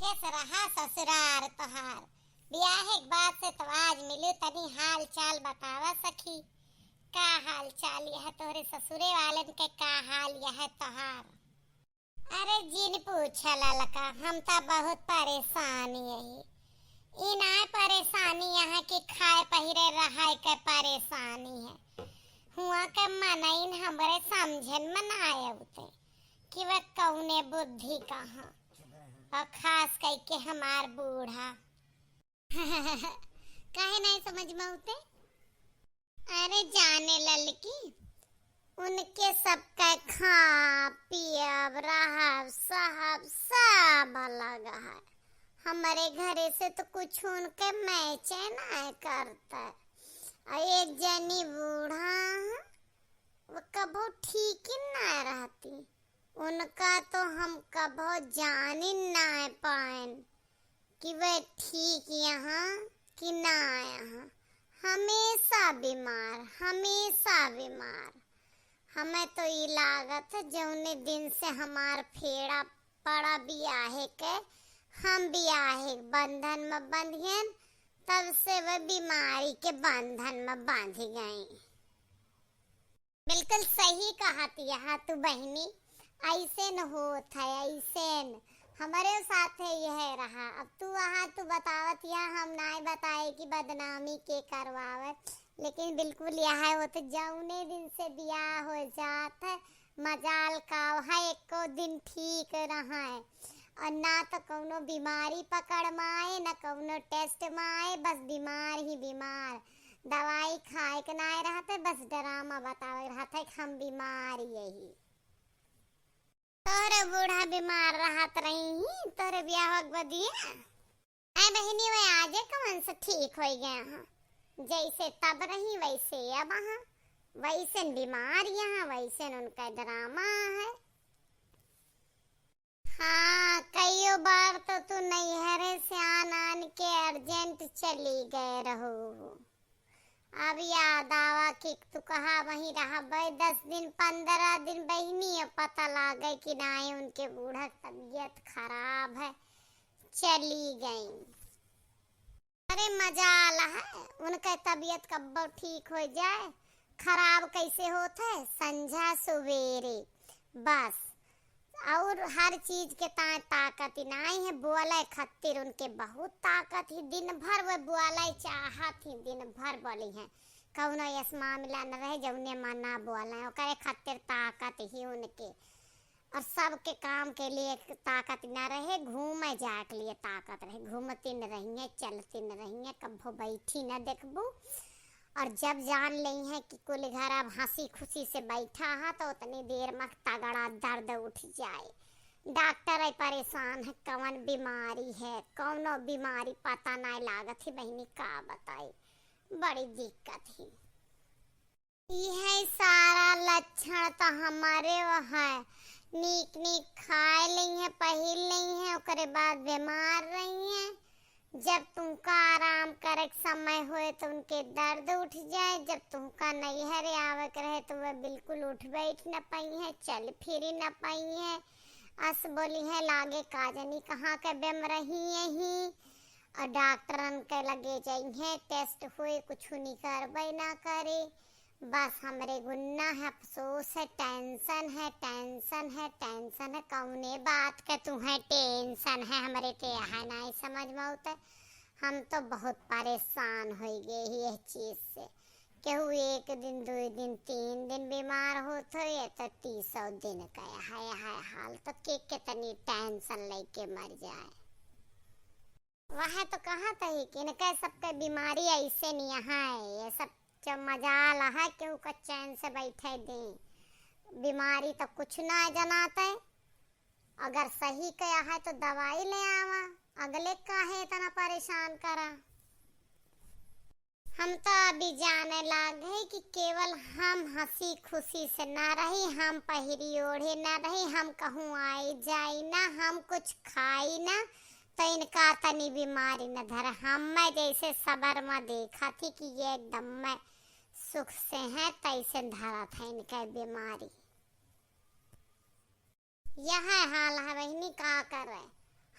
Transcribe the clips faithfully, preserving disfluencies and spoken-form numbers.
कैस रहा ससुरार तोहार? बियाहे के बाद से तो आज मिलू, तनी हाल चाल बतावा सखी। का हाल चाल यह तोहरे ससुरे वालन के, का हाल यह तोहार? अरे जिन पूछा ललका, हम त बहुत परेशान यही। ई नाय परेशानी यहाँ की खाए पहिरे रहाए के परेशानी है। हुआ के मनइन हमरे समझन में ना आवते कि वह कौने बुद्धि का हाँ, और खास करके हमार बूढ़ा। काहे नहीं समझ में आवते? अरे जाने ललकी, उनके सबका खा, पियब, रहब, सहब सब अलग है। हमरे घरे से तो कुछ उनके मैचे नहीं करता। और एक जनी बूढ़ा है, वो कबो ठीक ही नहीं रहती। उनका तो हम कबो जानी नहीं पाएन कि वह ठीक यहाँ कि ना यहाँ। हमेशा बीमार, हमेशा बीमार। हमें तो ई लागत है, जौने दिन से हमार फेरा पड़ा बियाहे के, हम बियाहे के बंधन में बंधियन, तब से वह बीमारी के बंधन में बांधी गई। बिल्कुल सही कहत यहा तू बहिनी, ऐसे न होत है, ऐसे न। हमरे साथे यह रहा। अब तू वहाँ तू बतावत यहा, हम नाय बताए कि बदनामी के करवावे, लेकिन बिल्कुल यह होत, जौने दिन से बियाह हो जात है, मजाल का है, एको दिन ठीक रहा है। और ना तो कौनो बीमारी पकड़ में आए, ना कौनो टेस्ट में आए, बस बीमार ही बीमार। दवाई खाए के नाय रहते, बस ड्रामा बतावे रहते कि हम बीमार यही। तोहरे बूढ़ा बीमार रहत रही ही, तोहरे बियाह के बदिया। ऐ बहिनी, वे आजे कवन से ठीक होई गया हाँ। जैसे तब रही वैसे अब हाँ, वैसे बीमार यहाँ, वैसे उनका ड्रामा है। हाँ, कईयो बार तो तू नैहरे से आन आन के अर्जेंट चली गए रहू। अब याद आवा कि तू कहा वहीं रहबे दस दिन, पन्द्रह दिन बहिनी, अब पता लागे कि नाई उनके बूढ़ा के तबीयत खराब है, चली गई। अरे मजाल है, उनके तबीयत कब्बो ठीक हो जाए। खराब कैसे होत है? संझा सुबेरे, बस। और हर चीज के ताए ताकत ही नाई है, बोले खातिर उनके बहुत ताकत ही। दिन भर वे बोले चाहत ही, दिन भर बोली हैं। कौनो ऐस मामला न रहे जौने मना बोले, ओकरे खातिर ताकत ही उनके। और सबके काम के लिए ताकत न रहे, घूमे जाए के लिए ताकत रहे। घूमती न रही है, चलती न रही है, कब्बो बैठी न देखबू। और जब जान लेई है कि कुल घर अब हंसी खुशी से बैठा है, तो उतनी देर में तगड़ा दर्द उठ जाए। डॉक्टर है परेशान है, कौन बीमारी है, कौनो बीमारी पता नहीं लागत ही बहिनी, का बताई, बड़ी दिक्कत ही। इहे सारा लक्षण तो हमारे वो है, नीक नीक खाए लेई है, पहिर लेई है, ओकरे बाद बीमार रही है। जब तुमका आराम करे के समय होए तो उनके दर्द उठ जाए, जब तुमका नैहरे आवे के रहे तो वह बिल्कुल उठ बैठ न पाई है, चल फिर न पाई है। अस बोली है लागे का जनी कहाँ के बेम रही यही, और डॉक्टरन के लगे जाई है, टेस्ट होए कुछ निकरबे ना करे। बस हमरे गुन्ना है, अफसोस है, टेंशन है, टेंशन है, टेंशन है। कौने बात के तुहे टेंशन है, हमरे के है नहीं समझ में आवत है। हम तो बहुत परेशान हो गए ही यह चीज से। केहू एक दिन, दो दिन, तीन दिन बीमार होत हो, ये तो तीसों दिन का है, है हाल। तो के कितनी टेंशन लेके मर जाए। वह तो कहत ही कि इनके सबके बीमारी ऐसे नहीं है, ये सब जो मजाल है, केहू का चैन से बैठे दे। बीमारी तो कुछ ना जनाते, अगर सही कहा है तो दवाई ले आवा, अगले काहे इतना परेशान करा। हम तो अभी जाने लाग है कि केवल हम हंसी खुशी से ना रही, हम पहिरी ओढ़े ना रही, हम कहूँ आई जाई ना, हम कुछ खाई ना, तो इनका तनी बीमारी न धरे। हम मैं जैसे सबर में देखा थी कि ये एकदम में सुख से हैं, तैसे धरत है इनके बीमारी। यह हाल है बहिनी, का करे?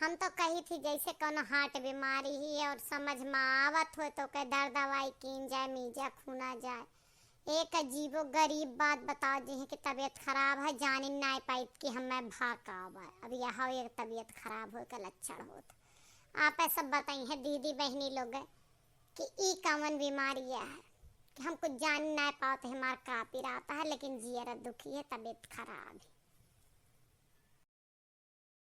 हम तो कही थी जैसे कोनो हार्ट बीमारी ही है और समझ में आवत हो तो के दर दवाई कीन जाए, मीजा खूना जाए। एक अजीबो गरीब बात बताओ जी कि तबीयत खराब है, जानिन नाय पाइत कि हमें भाक आवा। अब यह एक तबीयत खराब हो के लक्षण होत। आप सब बताई है दीदी बहनी लोग कि ई कौन बीमारी है कि हम कुछ जान नाय पावत है, हमार का पिराता है, लेकिन जियर दुखी है, तबीयत खराब है।